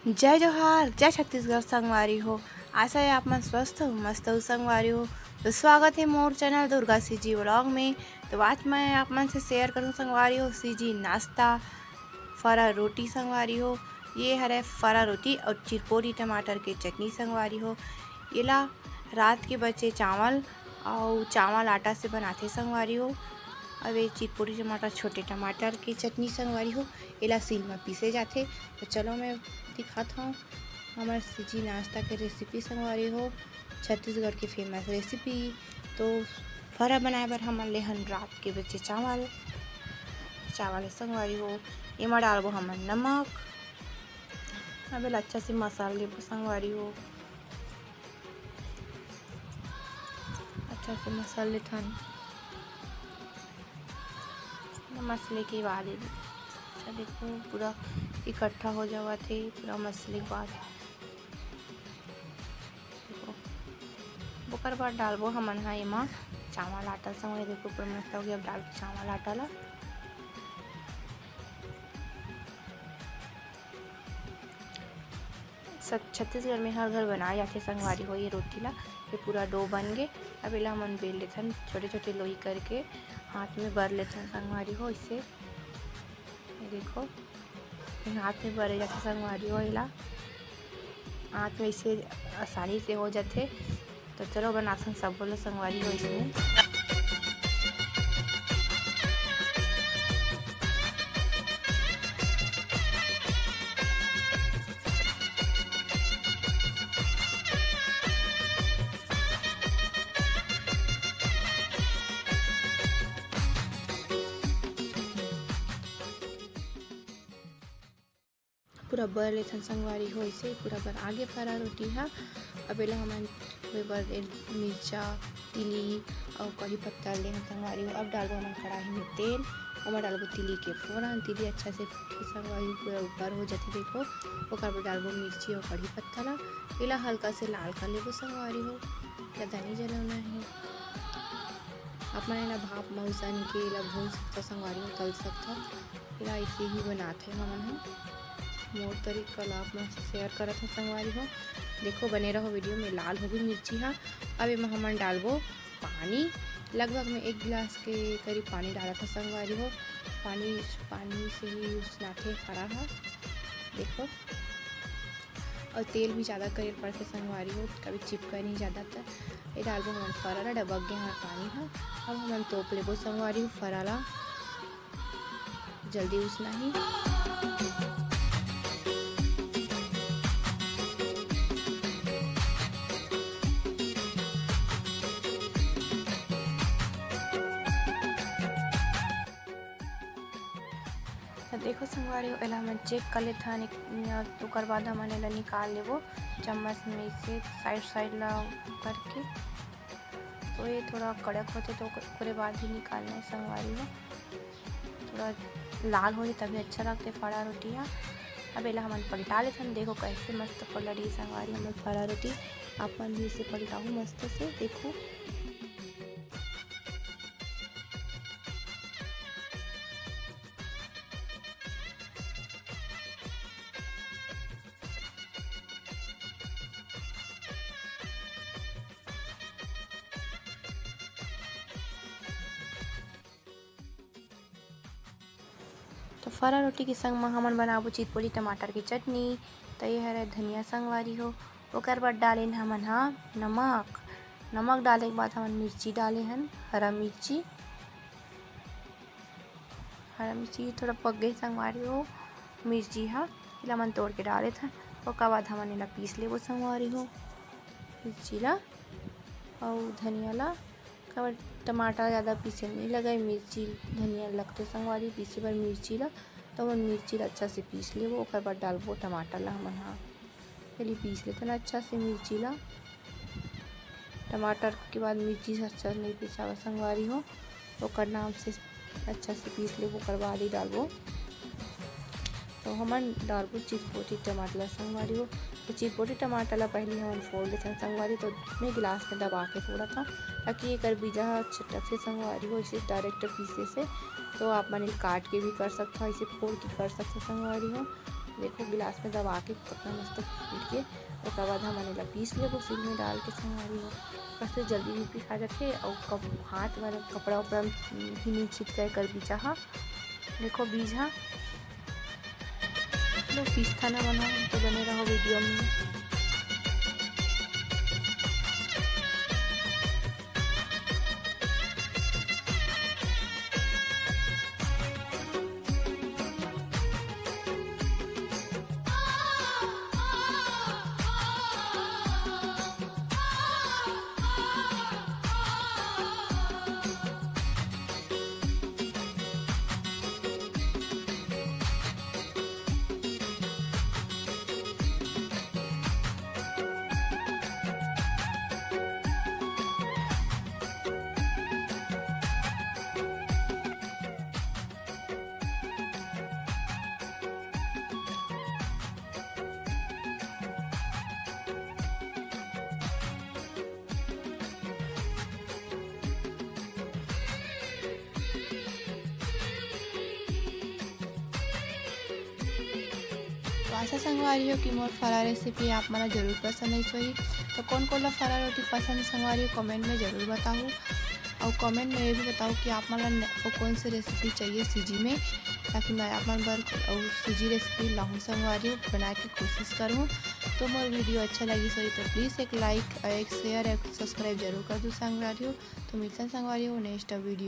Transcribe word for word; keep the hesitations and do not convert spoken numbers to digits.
जय जोहार, जय छत्तीसगढ़ संगवारी हो। आशा है आप मन स्वस्थ हो, मस्त हो संगवारी हो। तो स्वागत है मोर चैनल दुर्गा सीजी व्लॉग में। तो आज मैं आप मन से शेयर करूँ संगवारी हो, सीजी नाश्ता, फरा रोटी संगवारी हो। ये हरे फरा रोटी और चिरपोरी टमाटर के चटनी संगवारी हो। एला रात के बचे चावल और चावल आटा से बनाथे संगवारी हो। अब ये चिरपोरी टमाटर, छोटे टमाटर के चटनी संगवारी हो, एला सील में पीसे जाथे। तो चलो मैं दिखात हूँ हमर सीजी नाश्ता के रेसिपी संगवारी हो, छत्तीसगढ़ के फेमस रेसिपी। तो फरा बनाए बर हमन लेहन रात के बचे चावल, चावल हे संगवारी हो। एमा डालबो हमन नमक। अब एला अच्छा से मसाल लेबो संगवारी हो, अच्छा से मसाल लेथन। मसले के बाद ये अच्छा देखो पूरा इकट्ठा हो जावत हे, पूरा मसले के बाद देखो। ओकर बाद डालबो हमन हा एमा चावल आटा संग, ये देखो पूरा मस्त हो गया। अब डालबो चावल आटा ला। सब छत्तीसगढ़ में हर घर बनाए जाथे संगवारी हो ये रोटी ला। ये पूरा डो बन गे। अब एला हमन बेल लेथन छोटे छोटे लोई करके, हाथ में बर लेथन संगवारी हो। इसे ये देखो, ये हाथ में बरे जाथे संगवारी हो, एला हाथ में इसे आसानी से हो जाथे। तो चलो बनाथन सबो ला संगवारी हो इसमें। पूरा बर लेथन संगवारी हो, इसे पूरा बर आगे फरा रोटी हा। अब एला हमन होए बर ए मिर्चा, तिली अउ कढ़ी पत्ता लेहन संगवारी हो। अब डालबो हमन कढ़ाई में तेल, ओमा डालबो तिली के फोरन। तिली अच्छा से फूटही संगवारी हो, पूरा ऊपर हो जाथे देखो। ओकर बाद डालबो मिर्ची अउ कढ़ी पत्ता ला। एला हल्का से लाल कर लेबो संगवारी हो, ज्यादा नहीं जलाना हे। आप मन एला भाप म उसन के एला भून सकथव संगवारी हो, तल सकथव। एला ऐसे ही बनाथे हमन ह। मोर तरीका ला आप मन से शेयर करत हव संगवारी हो। देखो बने रहो वीडियो में। लाल होगी मिर्ची हा। अब एमा हमन डालबो पानी। लगभग में एक गिलास के करीब पानी डालत हव संगवारी हो। पानी, पानी से ही उसनाथे फरा हा। देखो, और तेल भी ज़्यादा करे पड़थे संगवारी हो, कभी चिपका नहीं ज़्यादा। त ये डालबो हमन फरा ला, डबक गे हमर पानी हा। अब हमन तोप लेबो संगवारी हो फरा ला, जल्दी उसना ही। तो देखो संगवारी हो, एला हमन चेक कर लेथन, एक, ओकर बाद हमन एला निकाल लेबो चम्मच में से साइड साइड ला करके। तो ये थोड़ा कड़क होथे, तो ओकरे बाद ही निकालना है संगवारी हो। थोड़ा लाल होही तभी अच्छा लगथे फड़ा रोटी हा। अब एला हमन पलटा लेथन, देखो कैसे मस्त पलट गे संगवारी हमर फड़ा रोटी। आप मन भी इसे पलटाहू मस्त से, देखो। तो फरा रोटी के संग म हमन बनाबो चिरपोरी टमाटर के चटनी। तो ये हरे धनिया संगवारी हो, ओकर बाद डालेन हमन हा नमक। नमक डाले के बाद हमन मिर्ची डाले हन, हरा मिर्ची। हरा मिर्ची थोड़ा पक गई संगवारी हो, मिर्ची हा एला हमन तोड़ के डाले थन। ओकर बाद हमन एला पीस लेबो संगवारी हो, मिर्ची ला अउ धनिया ला। काबर टमाटर ज़्यादा पीसे नहीं लगे, मिर्ची धनिया लगथे संगवारी पीसे बर मिर्ची ला। तो हमन मिर्ची ला अच्छा से पीस लेबो, ओकर बाद डालबो टमाटर ला हमन हा। पहले पीस लेथन अच्छा से मिर्ची ला, टमाटर के बाद मिर्ची से अच्छा नहीं पिसावा संगवारी हो, ओकर नाम से अच्छा से पीस लेबो, ओकर बाद ही डालबो। तो हमन डालबो चिरपोटी टमाटर ला संगवारी हो। तो चिरपोटी टमाटर ला पहले हमन फोड़ लेथन संगवारी, तो मैं गिलास में दबा के फोड़त हूँ, ताकि एकर बीजा ह छटक से संगवारी हो, इसे डायरेक्ट पीसे से। तो आप मन काट के भी कर सकथो, इसे फोड़ के कर सकथो संगवारी हो। देखो गिलास में दबा के कितना मस्त पीट के, ओकर बाद हमन एला पीस लेबो सील में डाल के संगवारी हो। बस तो जल्दी भी पिसा जाथे अउ कप-, हाथ वाला कपड़ा उपड़ा भी नहीं छिटके कर बीजा हा। देखो बीज हा, लो पीसथन हमन हा, तो बने रहो वीडियो में। तो आशा संगवारी हो कि मोर फरा रेसिपी आप मन ला जरूर पसंद आइस होही। तो कोन कोन ला फरा रोटी पसंद हे संगवारी हो, कमेंट में जरूर बताहू। अउ कमेंट में ये भी बताओ कि आप मन ला न-, वो कौन सी रेसिपी चाहिए सीजी में, ताकि मैं आप मन बर अउ सीजी रेसिपी लाहूँ संगवारी हो, बनाए के कोशिश करूँ। तो मोर वीडियो अच्छा लगिस होही तो प्लीज एक लाइक, एक शेयर, एक सब्सक्राइब जरूर कर दू संगवारी हो। तो मिलथन संगवारी हो नेक्स्ट वीडियो।